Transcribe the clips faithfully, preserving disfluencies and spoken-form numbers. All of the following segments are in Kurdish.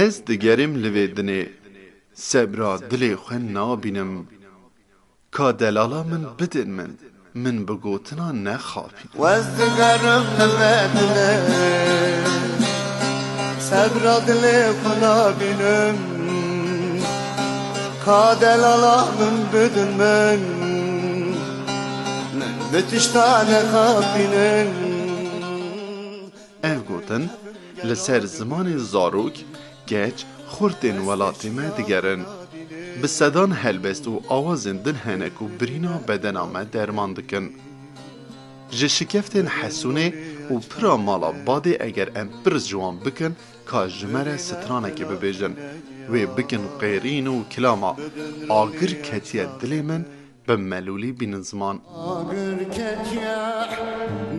Ez digerim li vê dinê, sebra dilê xwe nabînim. Ka delala min bidin min, min bi gotina nexapî. Wez digerim li vê dinê, sebra dilê xwe nabînim. Ka delala min bidin min, min bi tişta nexapînin. Ev gotin li ser zimanê zarok, keç, xurtên welatê me digerin. Bi sedan helbest û awazên din hene ku birîna bedena me derman dikin. Ji şikeftên Hesûnê û pira mala Badê eger em pirs ji wan bikin, ka ji me re stranekê bibêjin, wê bikin qêrîn û kilama agir ketiye dilê min, bi melûlî bînin ziman. Agir ketiye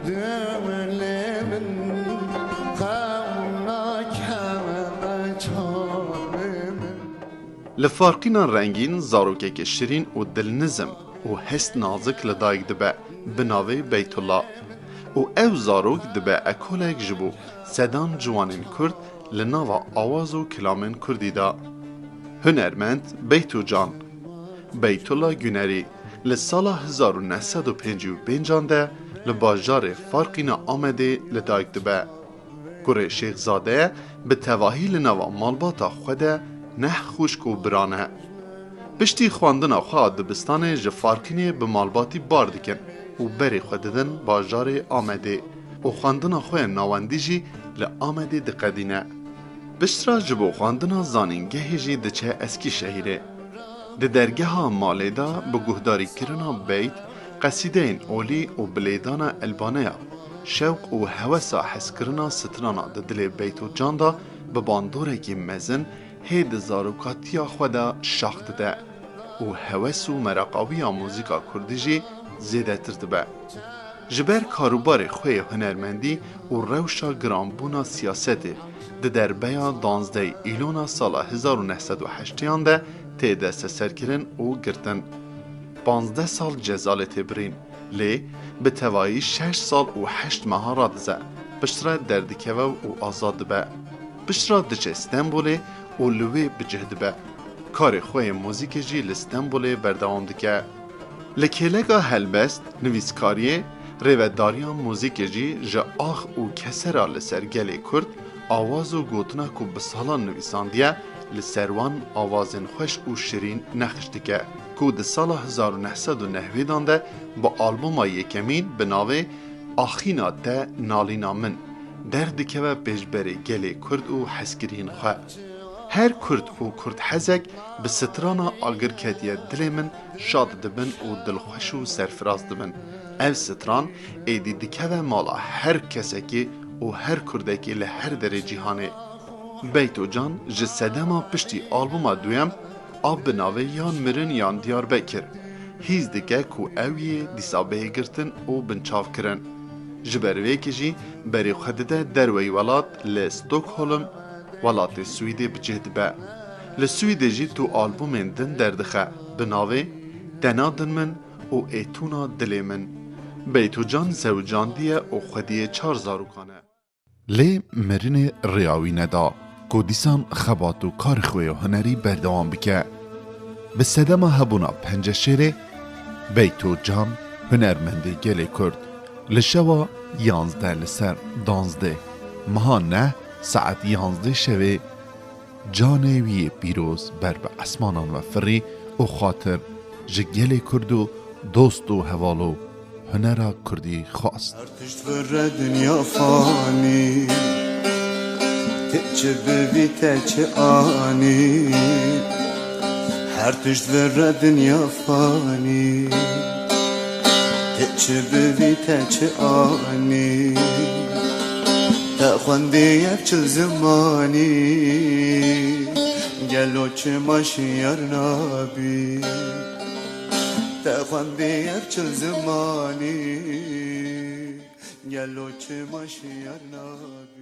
dilê min, qewna keme çavê min. Li farqîna rengîn zarokeke şirîn û dilnizim û hest nazik li dayik dibe, bi navê Beytullah. Û ew zarok dibe ekolek ji bo sedan ciwanên Kurd li nava awaz û kilamên Kurdî de. Hunermend Beyto Can, Beytullah Günerî, li sala hezar û neh sed û pêncî û pêncan de li bajarê Farqîna Amedê li dayik dibe. Kurê Şêxzade ye, bi tevahî li nava malbata xwe de neh xwişk û bira ne. Piştî xwendina xwe a dibistanê ji Farqînê bi malbatî bar dikin û berê xwe didin bajarê Amedê û xwendina xwe ya navendî jî li Amedê diqedîne. Piştre ji bo xwendina zanîngehê jî diçe Eskîşehîrê. Di dergeha malê de bi guhdarîkirina beyt, qesîdeyên olî û bi lêdana elbaneya şewq û hewesa hezkirina strana di dilê Beyto Can de bi bandorekî mezin hê di zarokatiya xwe de şax dide û hewes û meraqa wî ya muzîka kurdî jî zêdetir dibe. Ji ber karûbarê xwe yê hunermendî û rewşa giranbûna siyasetê di derbeya danzdeh Îlona sala hezar û neh sed û heştêyan de tê desteserkirin û girtin. Panzdeh sal ceza lê tê birîn, lê bi tevayî şeş sal û heşt meha radize, piştre derdikeve û azad dibe. Piştre diçe Stenbolê û li wê bi cih dibe. Karê xwe yê muzîkê jî li Stenbolê berdewam dike. Li kêleka helbest, nivîskariyê, rêvedariya muzîkê jî ji ax û kesera li ser gelê Kurd, awaz û gotina ku bi salan nivîsandiye, li ser wan awazên xweş û şirîn nexş dike, ku di sala hezar û neh sed û newêdan de bi albûma yekemîn bi navê Axîna Te Nalîna Min derdikeve pêşberê gelê Kurd û hezkiriyên xwe. Her Kurd û Kurdhezek bi strana Agir Ketiye Dilê Min şad dibin û dilxweş û serfiraz dibin. Ev stran êdî dikeve mala her kesekî û her Kurdekî li her derê cîhanê. Beyto Can ji sedema piştî albûma duyem a bi navê Yan Mirin Yan Diyarbekir hîs dike ku ew yê dîsa bihê girtin û binçav kirin. Ji ber vê yekê jî berê xwe dide derweyî welat, li Stockholm, welatê Swîdê bi cih dibe. Li Swîdê jî tu albûmên din derdixe bi navê Te Nadin Min û Ê Tûna Dilê Min. Beyto Can zewicandiye û xwediyê çar zarokan e. Lê mirinê rêya wî neda ku dîsan xebat û karê xwe ya hunerî berdewam bike. Bi sedema hebûna penceşêrê, Beyto Can, hunermendê gelê Kurd, li şewa yanzdeh li ser danzdeh meha neh saet yanzdeh şevê canê wî yê pîroz ber bi esmanan ve firî û xatir ji gelê Kurd û dost û heval û hunera Kurdî xwest. Her tişt vire dinya fanî, tê çi bivî te çi anî. Her tişt vire dinya fanî, tê çi bivî te çi anî. Te xwendî ev çil zimanî, gelo çima şiyar nabî. Te xwendî ev çil zimanî, gelo çima şiyar nabî.